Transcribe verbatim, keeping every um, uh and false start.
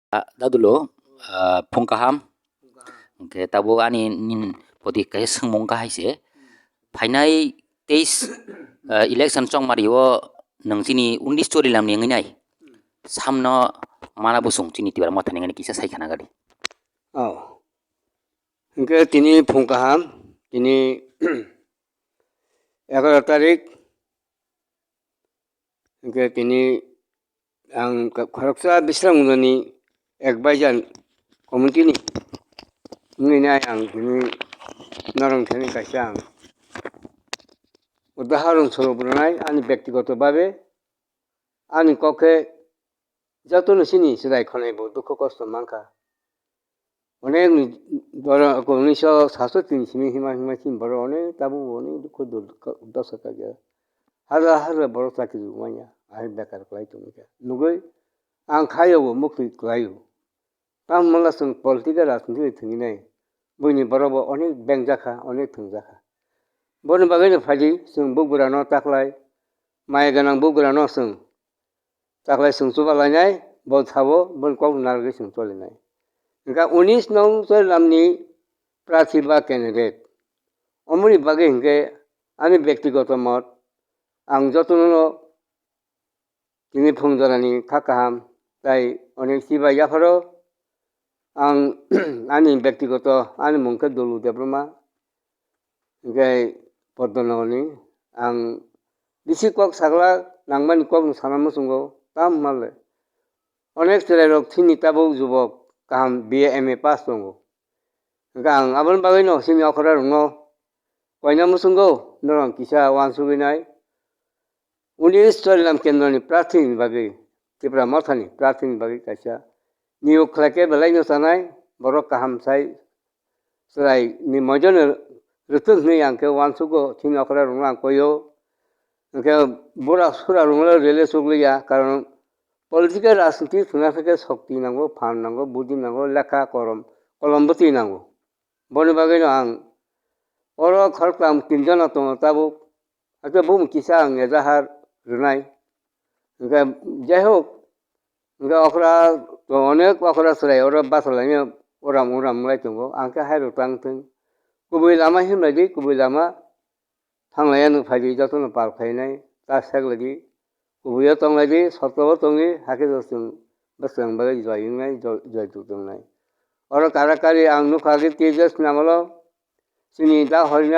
Ah, Dadulo, ah, phung kaham. Hwnkhe tabuk ani nin poti kaisa swngmung wngkha hai se. Phainai teis, ah, election chongmari o nwng chini unis chorilam ni wngwi nai. Samno mana busung chini Tipra Motha ni wngwi kisa sai khana gari. Oh. Hwnkhe tini phung kaham, tini egaroh tarik. Hwnkhe tini ang khoroksa Bisramgundani advisor committee ni wngwi nai ang tini norok thani kaisa ang udahoron swrwk rwnai ani bektigoto babe ani kok khe jotono chini chwrai khonai bo dukhu kosto mankha. Onek ni dora ko unisho saso tin simi hima hima sin boro onek tabu onek dukho dosa kagya. Hajar hajar boro chakri rwmanya. Ahai bekar kwlai tongkha. Nugui ang khayo bo mukti kwlaio. Tam mala sung political rajniti thwngwi nai. Buini boro bo onek bengjakha, onek thwngjakha. Boni bagwi no phaidi sung bugrano taklai. Maya ganang bugrano sung taklai chwng chuba lainai, bo sabo boni kok narwgwi chwng cholinai. Hwnkha unis nong cholilamni prarthi ba candidate. Omoni bagwi hwnkhe ani bektigoto mot ang jotono tini phung jorani kha kaham tai onek chiba yapharo ang ani bektigoto ani mung khe Dolu Debbarma. Hwnkhe Poddo Nogorni ang bisi kok sagla nangmani kokno sana muchungo, tamo hwnle onek chwrairok chini tabuk jubok kaham B A M A pass tongo. Hwnkhe ang aboni bagwino chini okhrarokno koina muchungo, norok kisa uansugwi nai. Unis Chorilam kendroni prarthini bagwi, Tipra Mothani prarthini bagwi kaisa niyok khlaikhe belaino chanai, borok kaham sai chwraini moidono rwthwk hwnwi ang khe uansugo, chini okhrarokno ang koio. Hwnkhe bura surarokno rele chukliya, karon political rajniti thwngna khe sokti nango, phan nango, budi nango, lekha korom, kolom bwtwi nango. Boni bagwino ang oro khoroktham tinjono tongo tabuk. Hakhe bumung kisa ang ejahar rwnai. Hwnkhe jai hok, hwnkhe okra, onek okra chwrai oro bachalaina uram uram wngwi tongo. Ang khe hairok tang thung. Kubui lama himlai di, kubui lama. Thanglaiya nwng phaidi jotono pal khainai, ta seklaidi, kubuio tonglaidi, sotoro tongwi, hakhe joto chwng bwswng bagwi joi wngnai, joi, joi tuk tongnai. Oro kara kari ang nukha khe T J S namalo, chini da horina